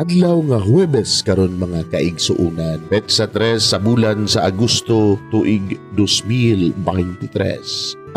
Adlaw nga Huwebes karon, mga kaigsuonan. Petsa 3 sa bulan sa Agosto, tuig 2023.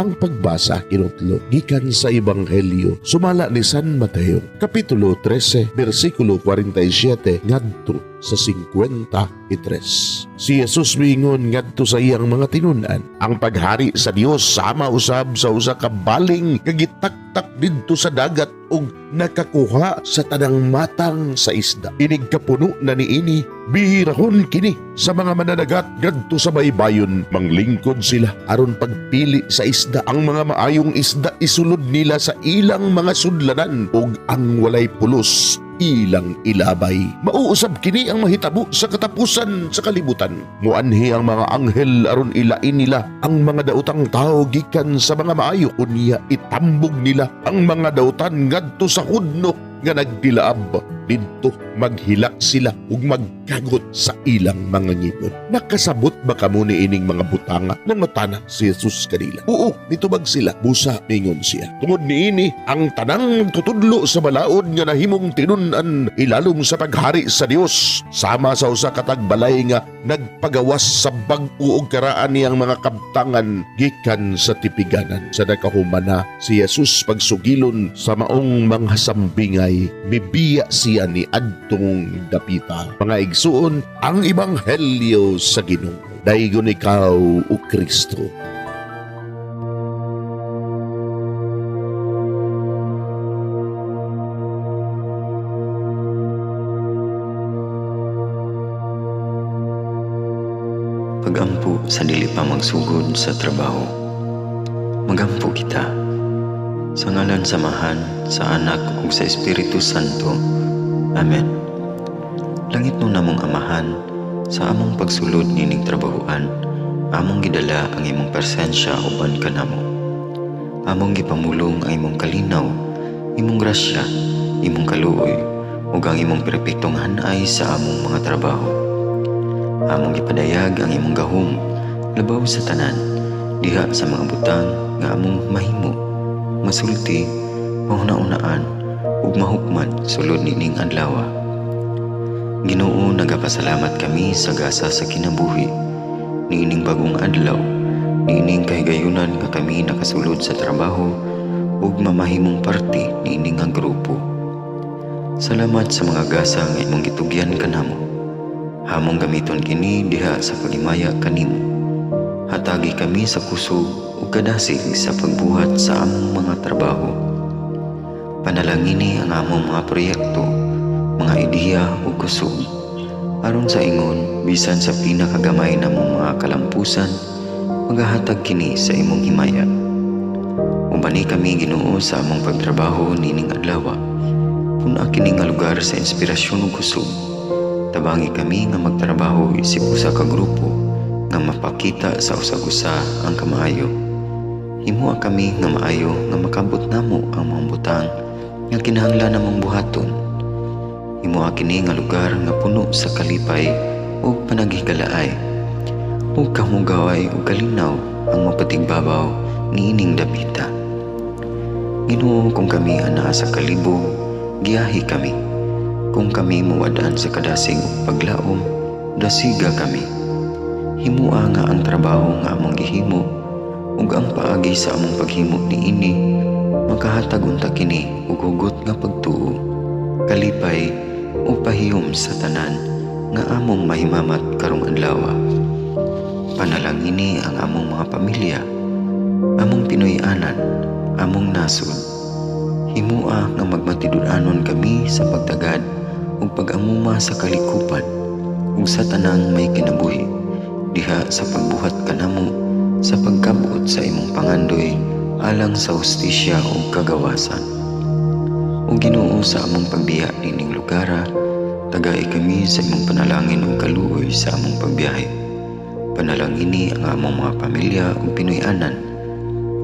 Ang pagbasa kinutlo gikan sa Ebanghelyo sumala ni San Mateo, kapitulo 13, bersikulo 47 ngadto sa 53. Si Jesus miingon ngadto sa iyang mga tinun-an, "Ang paghari sa Dios sama usab sa usa ka baling nga gitaktak didto sa dagat ug nakakuha sa tanang matang sa isda. Inig kapuno na niini, bihirahon kini sa mga mananagat ngadto sa baybayon. Manglingkod sila aron pagpili sa isda. Ang mga maayong isda isulod nila sa ilang mga sudlanan ug ang walay pulos ilang ilabay. Mao usab kini ang mahitabo sa katapusan sa kalibutan. Muanhi ang mga anghel aron ilain nila ang mga daotang tao gikan sa mga maayo. Unya itambog nila ang mga dautan ngadto sa hudno nga nagdilaab. Didto maghilak sila ug magkagot sa ilang mga ngipon. Nakasabot ba kamo niining mga butanga?" Nangutana si Jesus kanila. "Oo," nitubag sila. "Busa," mingon siya, "tungod niini ang tanang tutudlo sa balaod nga nahimong tinun-an ilalom sa paghari sa Dios sama sa usa ka tagbalay nga nagpagawas sa bag-o og karaan niyang mga kabtangan gikan sa tipiganan." Sa nakahumana si Jesus pagsugilon sa maong mga sambingay, mibiya siya ni adtong dapita. Mga igsuon, ang ebanghelyo sa Ginoo. Daygon ikaw, o Kristo. Pagampo sa dili pa magsugod sa trabaho. Magampo kita. Sa ngalan sa Amahan, sa Anak ug sa Espiritu Santo. Amen. Langitnon namong Amahan, sa among pagsulod nining trabahoan, among gidala ang imong presensya uban kanamo. Among gipamulong ang imong kalinaw, imong grasya, imong kaluoy, ug ang imong perpektong hanay sa among mga trabaho. Among gipadayag ang imong gahom labaw sa tanan diha sa mga butang nga among mahimo, masulti, mahuna-unaan ug mahukman sulod nining adlaw. Ginoo, nagapasalamat kami sa gasa sa kinabuhi niining bagong adlaw, niining kahigayunan nga kami nakasulod sa trabaho ug mamahimong parte niini nga grupo. Salamat sa mga gasa nga imong gitugyan kanamo. Among gamiton kini diha sa paghimaya kanimo. Hatagi kami sa kusog ug kadasig sa pagbuhat sa among mga trabaho. Panalangini ang among mga proyekto, mga ideya ug kusog. Aron sa ingon, bisan sa pinakagamay namong mga kalampusan, magahatag kini sa imong himaya. Ubani kami, Ginoo, sa among pagtrabaho nining adlaw. Pun-a kini nga lugar sa inspirasyon ug kusog. Tabangi kami nga magtrabaho isip usa ka grupo nga mapakita sa usag-usa ang kamaayo. Himoa kami nga maayo nga makabot namo ang mga butang nga kinahanglan namong buhaton. Himoa kini nga lugar nga puno sa kalipay ug panaghigalaay, ug kamugaway ug kalinaw ang mapatigbabaw niining dapita. Ginoo, kung kami anaa sa kalibog, giyahi kami. Kung kami mawad-an sa kadasig ug paglaom, dasiga kami. Himoa nga ang trabaho nga among gihimo ug ang paagi sa among paghimo niini makahatag unta kini og hugot nga pagtuo, kalipay ug pahiyom sa tanan nga among mahimamat karong adlaw. Panalangini ang among mga pamilya, among Pinoy-anan, among nasod. Himoa nga magmatinud-anon kami sa pagtagad ug pag-amuma sa kalikupan ug sa tanang may kinabuhi diha sa pagbuhat kanamo sa pagkabot sa imong pangandoy alang sa hustisya ug kagawasan. O Ginoo, sa among pagbiya nining lugara, tagai kami sa imong panalangin ug kaluoy sa among pagbiyahe. Panalangini ang among mga pamilya ug Pinoy-anan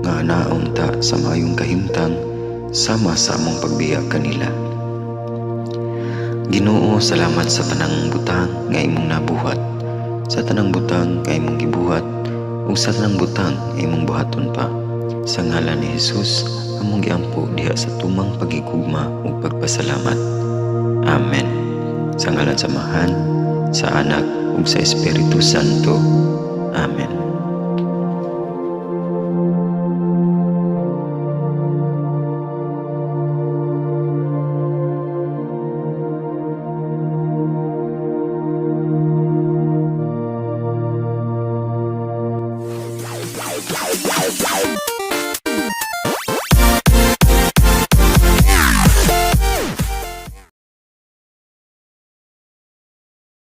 nga naunta sa maayong kahimtang sama sa among pagbiya kanila. Ginoo, salamat sa tanang butang nga imong nabuhat, sa tanang butang nga imong gibuhat, ug sa tanang butang nga imong buhaton pa. Sa ngalan ni Jesus, among giampo diha sa tumang pagigugma ug pagpasalamat. Amen. Sa ngalan sa Amahan, sa Anak ug sa Espiritu Santo. Amen.